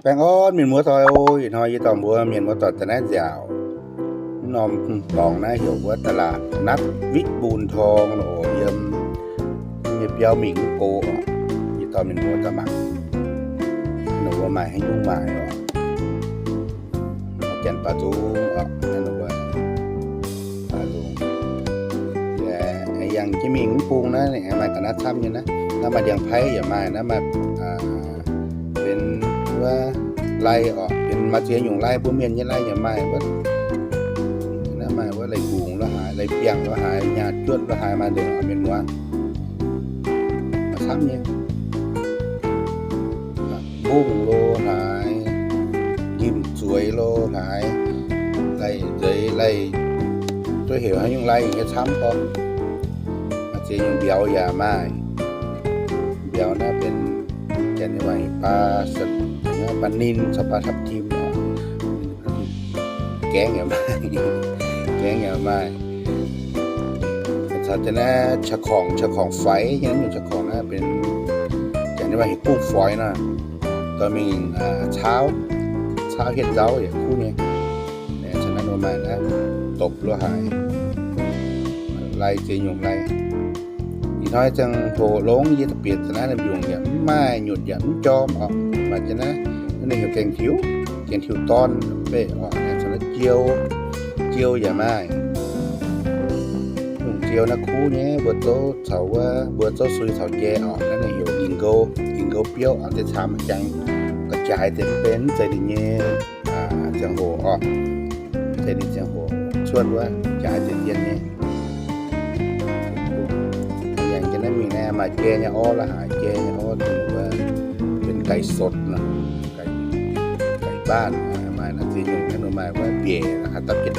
Baengh orn mienh muoz doic oc. Ih hnoi yie dorh mbuo mienh muoz doic daaih naaiv nziaauc. Mv norm dorngx naaiv heuc wuov ตลาดนัดวิบูลย์ทอง oc. Yiem nyei biauv mingh mv go oc. Yie dorh mienh muoz doic mangc, ninh mbuo maaih haaix nyungc maaic oc. Janx baaux nzung oc, ninh mbuo baaux nzung. Yangh jienv mingh mv bung naaiv, maaih ga'naaiv camv nyei naaiv. Naaiv maaih ndiangx-paiv yaac maaih, naaiv maaih benx wuov lai oc, benx maaih ziex nyungc lai, mbuo mienh nyei lai yaac maaih wuov. Naaiv maaih wuov lai-gungx lo haaix, lai-biangh lo haaix, nyaah juotv lo haaix, maaih nzengc oc mienh muoz. Maaih camv nyei. Mbungv lo haaix, njimv-zueiz lo haaix, lai-nzeix lai, duqv heuc haaix nyungc lai nyei camv gorngv. Maaih ziex nyungc mbiauz yaac maaih. Mbiauz naaiv benx janx nyei waac ปลานิล caux ปลาทับทิม. Gaengv yaac maaih, gaengv yaac maaih. Caux janx naaiv qaqv-korngc, qaqv-korngc faix, yiem naaiv nyungc qaqv-korngc naaiv benx janx nyei waac heuc กุ้งฝอย nor. Dorh mingh caauv, caauv hietv nzauv yaac kuv nyei. Caux naaiv nor maaih naaiv dopc lo haaix, lai ziex nyungc lai. Ih hnoi ziangh hoc longx yie daaih bieqc taux naaiv, naaiv mbiungc yaac mv maaih, nyutc yaac mv jorm oc. Maaih jienv naaiv, naaiv ninh heuc gaeng-tiux, gaeng-tiux dorn mv bei oc. Caux naaiv jiou, jiou yaac maaih. Nyungc jiou naaiv kuv nyei, mbuo zouv caux wuov, mbuo zouv sui caux jai oc. Naaiv ninh heuc ging-nkou, ging-nkou biouv oc. Deix camv jangx ga'jaaix deix mv benx, mv zeiz ninh nyei ziangh hoc oc. Mv zeiz ninh ziangh hoc cuotv wuov, jaaix deix dien nyei. Yangh jienv naaiv mingh naaiv maaih jai nyei orv lo haaix, jai nyei orv dongh wuov benx ไก่สด nor, ไก่บ้าน maaih naaiv ziex nyungc naaiv nor, maaih wuov mbiec haaix dauh jiex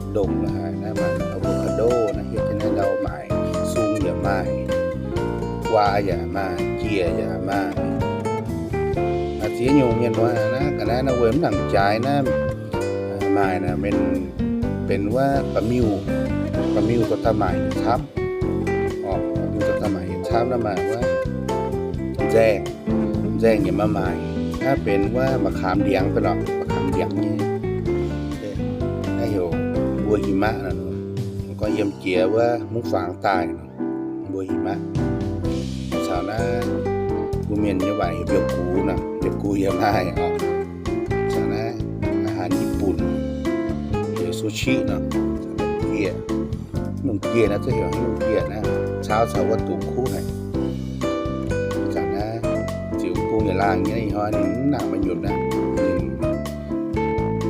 ndongh lo haaix, naaiv maaih avocado naaiv, hietv jienv naaiv ndau maaic, sung yaac maaih, guaa yaac maaih, njiec yaac maaih. Ziex nyungc mienh muoz naaiv, ga'naaiv naaiv weic mv nangc jaaix naaiv, maaih naaiv benx wuov ba'miuh, ba'miuh dorh daaih maaic camv. Ba'miuh dorh daaih maaic camv naaiv maaih wuov nzaeng, nzaeng yaac maaih maaic. Naaiv benx wuov ma'qaamx ndiangx, benx lorqc ma'qaamx ndiangx nyei. Naaiv heuc mbuo หิมะ nor, gorngv yiem jiex wuov mungv fangx daaih nor, mbuo หิมะ. Caux naaiv mbuo mienh nyei waac heuc mbiauz-gux nor, mbiauz-gux yaac maaih oc. Caux naaiv อาหารญี่ปุ่น heuc sushi nor, jiex. Nyungc jiex naaiv zuqc heuc nyungc jiex naaiv, caauv caux wuov dungz kuv haic. Caux naaiv ziux bung yietc laangh nyei, ih hnoi ninh mv nangc maaih nyutc aqv.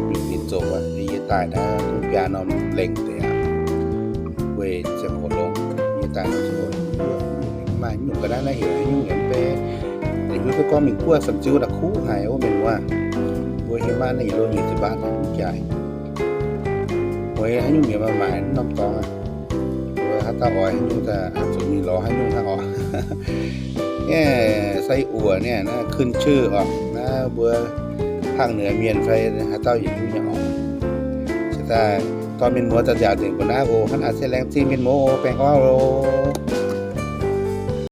Ninh, ninh zoqc aqv. Yie daaih naaiv dungx biaa norm lengh deix aqv. Weic ziangh hoc longx, yie daaih norm ziangh hoc maaih nyungc ga'naaiv naaiv heuc nyungc yaac mv bei. Deix hiuv duqv gorngv mingh guoqv samx ziu naaiv kuv haic wuov mienh muoz. Mbuo hietv maanv naaiv yietc lo nyic ziepc mbaatv mv jaaix. Mueiz haaix nyungc mienh maaih maaic norm dorngx aqv. Mbuo haaix dauh oix haaix nyungc daaih zuqc mingh lorz haaix nyungc hnangv oc. Naaiv sai wuoc naaiv, naaiv ขึ้นชื่อ oc. Naaiv mbuo ภาคเหนือ mienh fai haaix dauh yietc nyungc nyei oc. Se daaih dorh mienh muoz daaih nziaauc nzengc mbuo naaiv oc. Hnangv naaic se laengz zingh mienh muoz oc. Baengh orn oc.